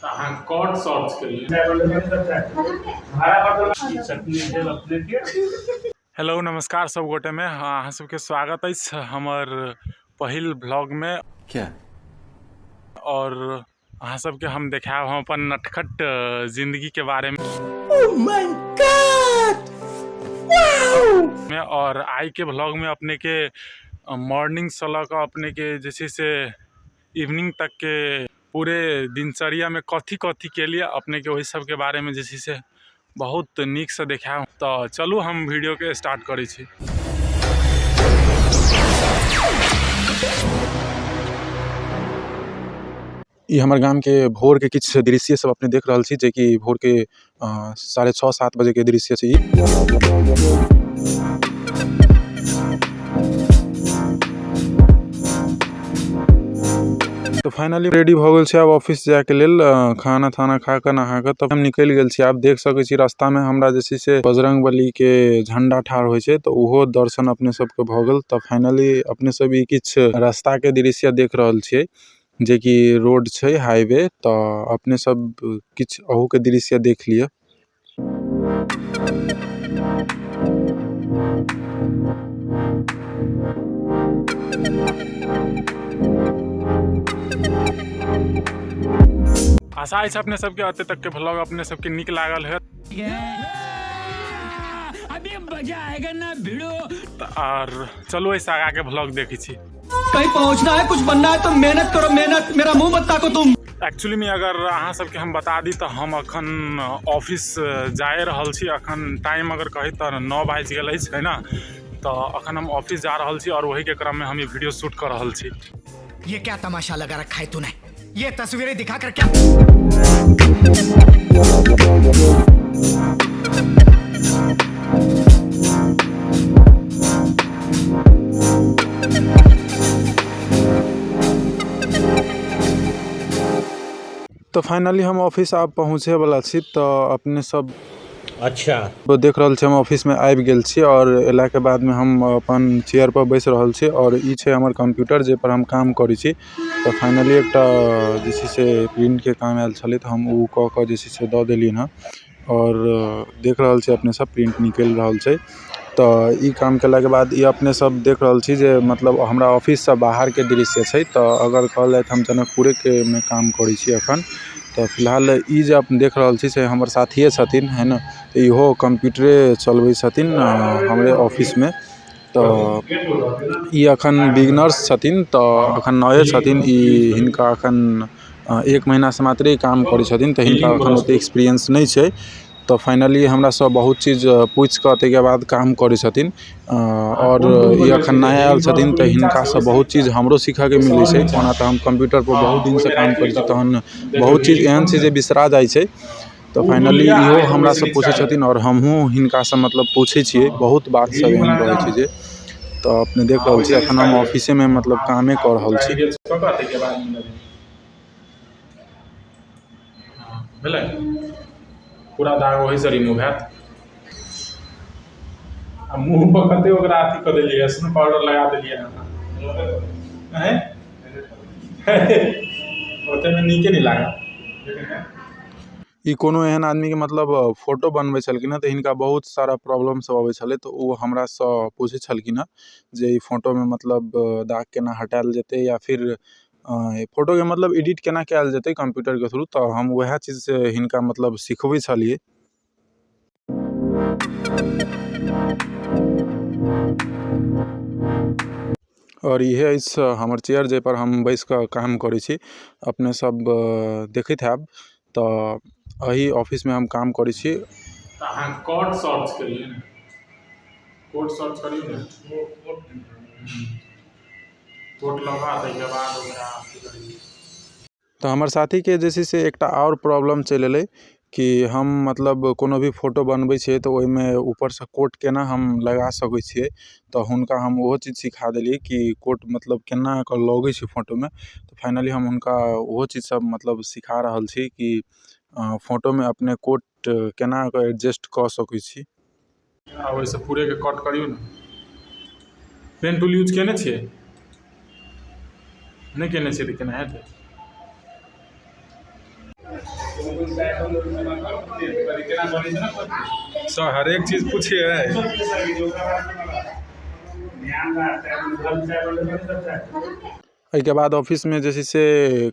तऽ अहाँ कट सर्च करियौ। हेलो नमस्कार सब गोटे में, अहाँ सबके स्वागत अछि हमर पहिल ब्लॉग में। क्या और अहाँ सबके हम देखायब हम अपन नटखट जिंदगी के बारे में। में और आई के ब्लॉग में अपने के मॉर्निंग से लऽ कऽ अपने के जे छै से इवनिंग तक के पूरे दिनचर्या में कथी कथी के लिए अपने के ओहि सबके बारे में जे छै से बहुत नीक से देखायब। तऽ चलू हम वीडियो के स्टार्ट करै छी। ई हमर गाम के भोर के किछु दृश्य सब अपने देख रहल छी, जे कि भोर के 6:30-7 बजे के दृश्य छै ई। तऽ फाइनली रेडी भऽ गेल छै आब ऑफिस जायके लेल। खाना थाना खा कऽ नहा कऽ तब हम निकलि गेल छी। आब देख सकै छी रास्ता में हमरा जे छै से बजरंग बली के झंडा ठाढ़ होइ छै, तऽ ओहो दर्शन अपने सबके भऽ गेल। तऽ फाइनली अपने सब ई किछु रास्ता के दृश्य देख रहल छियै, जे कि रोड छै हाईवे। तऽ अपने सब किछु अहू के दृश्य देख लिअ। आशा अछि अपने सबके एते तक के व्लॉग अपने सबके नीक लागल होयत। अभी मजा आएगा ना भिड़ो। और चलू एहिसँ आगाँ के व्लॉग देखै छी। कहीं पहुंचना है, कुछ बनना है तो मेहनत करो मेहनत, मेरा मुंह मत ताको तुम। एक्चुअली में अगर अहाँ सबके हम बता दी तऽ हम अखन ऑफिस जाए रहल छी। अखन टाइम अगर कही तऽ 9 बाजि गेल अछि, है ना। तऽ अखन हम ऑफिस जा रहल छी और वही के क्रम में हम ई वीडियो शूट कर रहल छी। ये क्या तमाशा लगा रखा है तूने, ये तस्वीरें दिखा कर क्या। तऽ फाइनली हम ऑफिस आब पहुँचे वाला छी। तऽ अपने सब अच्छा देख रहल छी हम ऑफिस में आबि गेल छी और एला के बाद में हम अपन चेयर पर बैस रहल छी और ई छै हमर कंप्यूटर जे पर हम काम करै छी। तऽ फाइनली एकटा जे छै से प्रिंट के काम आयल छलै, तऽ हम ओ कऽ कऽ जे छै से दऽ देलियनि हँ। और देख रहल छी अपने सब प्रिंट निकलि रहल छै। तऽ ई काम केलाके बाद ई अपने सब देख रहल छी जे मतलब हमरा ऑफिससँ बाहरके दृश्य छै। तऽ अगर कहल जाय तऽ हम जनकपुरेके मे काम करै छी अखन। तऽ फिलहाल ई जे अपने देख रहल छी से हमर साथिये छथिन, है ने। तऽ इहो कंप्यूटरे चलबै छथिन हमरे ऑफिसमे। तऽ ई अखन बिगनर्स छथिन, तऽ अखन नये छथिन ई। हिनका अखन 1 महीनासँ मात्रे काम करै छथिन, तऽ हिनका अखन ओतेक एक्सपीरियंस नहि छै। तऽ फाइनली हमरासँ बहुत चीज पूछि कऽ ताहिके बाद काम करै छथिन। और ई अखन नया आयल छथिन, तऽ हिनकासँ बहुत चीज हमरो सीखऽके मिलै छै। ओना तऽ हम कम्प्यूटरपर बहुत दिनसँ काम करै छी, तहन बहुत चीज एहन छै जे बिसरा जाइ छै। तऽ फाइनली इहो हमरासँ पूछै छथिन और हमहूँ हिनकासँ मतलब पूछै छियै। बहुत बात सब एहन रहै छै जे। तऽ अपने देख रहल छी अखन हम ऑफिसेमे मतलब कामे कऽ रहल छी। भेलै पूरा दाग ओहिसँ रिमूव हैत। आ मुँह पर कते ओकरा अथी कऽ देलियै, स्नो पाउडर लगा देलियै अहाँ। ओतेमे नीके नहि लागल। ई कोनो एहन आदमीके मतलब फोटो बनबै छलखिन हँ, तऽ हिनका बहुत सारा प्रॉब्लम सब अबै छलै। तऽ ओ हमरासँ पूछै छलखिन हँ जे ई फोटोमे मतलब दाग केना हटायल जेतै या फिर फोटोके मतलब एडिट केना कयल जेतै कम्प्यूटरके थ्रू। तऽ हम वएह चीज से हिनका मतलब सिखबै छलियै। और इहे अछि हमर चेयर जाहिपर हम बैस कऽ काम करै छी। अपने सब देखैत हैब। तऽ एहि ऑफिसमे हम काम करै छी। तऽ अहाँ कोड सर्च करियौ ने, कोड सर्च करियौ ने, कोड लगा ताहिके बाद ओकरा अथी करियौ। तऽ हमर साथीके जे छै से एकटा आओर प्रॉब्लम चलि एलै कि हम मतलब कोनो भी फोटो बनबै छियै तऽ ओहिमे ऊपरसँ कोट केना हम लगा सकै छियै। तऽ हुनका हम ओहो चीज सिखा देलियै कि कोट मतलब केना कऽ लगै छै फोटोमे। तऽ फाइनली हम हुनका ओहो चीज सब मतलब सिखा रहल छी कि फोटोमे अपने कोट केना कऽ एडजस्ट कऽ सकै छी। आ ओहिसँ पूरेके कट करियौ ने। पेन टूल यूज केने छियै? नहि केने छियै तऽ केना हेतै? सर हरेक चीज पूछिए। एहिके बाद ऑफिसमे जे छै से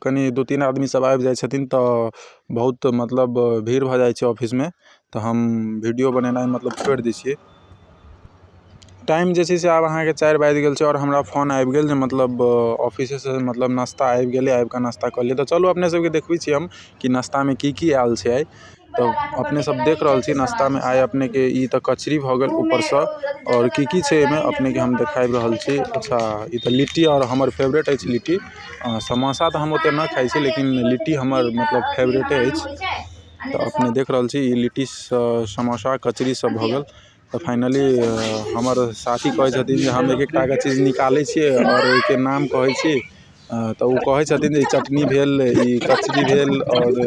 कनी दू तीन आदमी सब आबि जाइ छथिन, तऽ बहुत मतलब भीड़ भऽ जाइ छै ऑफिसमे, तऽ हम वीडियो बनेनाइ मतलब छोड़ि दै छियै। टाइम जे छै से आब अहाँके 4 बाजि गेल छै, आओर हमरा फोन आबि गेल जे मतलब ऑफिसेसँ मतलब नाश्ता आबि गेलै, आबिकऽ नाश्ता कऽ लिअ। तऽ चलू, अपने सबके देखबै छी हम कि नाश्तामे की की आयल छै आइ। तऽ अपने सब देख रहल छी नाश्तामे आइ अपनेके ई तऽ कचरी भऽ गेल ऊपरसँ, आओर की की छै एहिमे अपनेके हम देखाबि रहल छी। अच्छा, ई तऽ लिट्टी, आओर हमर फेवरेट अछि लिट्टी। समोसा तऽ हम ओते नहि खाइ छी, लेकिन लिट्टी हमर मतलब फेवरेटे अछि। तऽ अपने देख रहल छी, ई लिट्टी, समोसा, कचरी सब भऽ गेल। तऽ फाइनली हमर साथी कहै छथिन जे हम एक एकटाके चीज निकालै छियै आओर ओहिके नाम कहै छी। तऽ ओ कहै छथिन जे ई चटनी भेल, ई कचरी भेल, आओर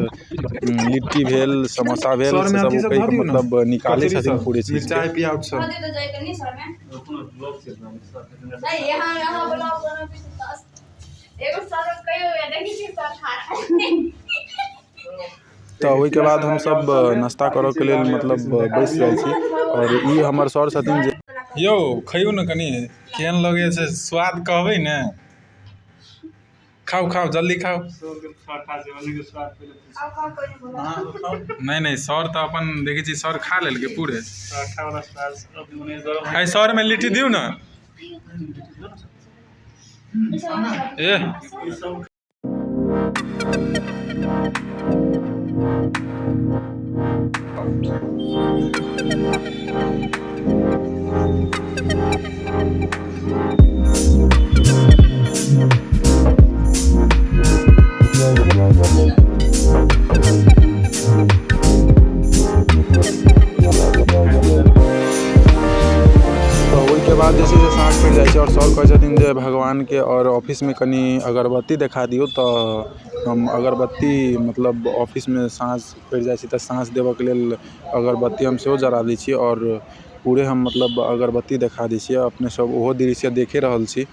लिट्टी भेल, समोसा भेल। सरमे से सब अथी ओ सब कहि धऽ कऽ दियौ ने, मतलब निकालै कचरी छथिन सब, पूरे चीजके। मिरचाइ, प्याज सब। तऽ ओहिके बाद हमसब नाश्ता करऽके लेल मतलब बैस जाइ छी, आओर ई हमर सर छथिन जे यौ खइयौ ने, कनि केहन लगै छै स्वाद कहबै ने। खाउ खाउ, जल्दी खाउ। नहि नहि, सर तऽ अपन देखै छी, सर खा लेलकै पूरे। आइ सरमे लिट्टी दियौ ने। एह। तऽ ओहिके बाद जे छै से साँझ पड़ि जाइ छै, आओर सर कहै छथिन जे भगवानके आओर ऑफिसमे कनि अगरबत्ती देखा दियौ। तऽ हम अगरबत्ती मतलब ऑफिसमे साँझ पड़ि जाइ छै, तऽ साँझ देबऽके लेल अगरबत्ती हम सेहो जरा दै छियै, आओर पूरे हम मतलब अगरबत्ती देखा दै छियै। अपने सब ओहो दृश्य देखे रहल छी।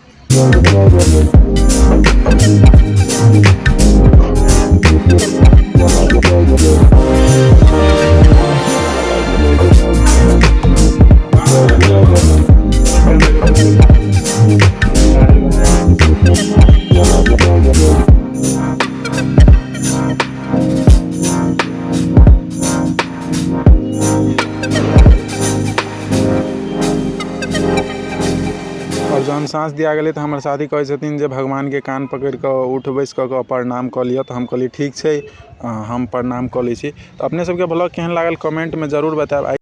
आओर जहन साँझ दिया गेलै, तऽ हमर साथी कहै छथिन जे भगवानके कान पकड़ि कऽ उठ बैस कऽ कऽ प्रणाम कऽ लिअ। तऽ हम कहलियै ठीक छै, हम प्रणाम कऽ लै छी। तऽ अपने सबके ब्लॉग केहन लागल, कमेन्टमे जरूर बतायब।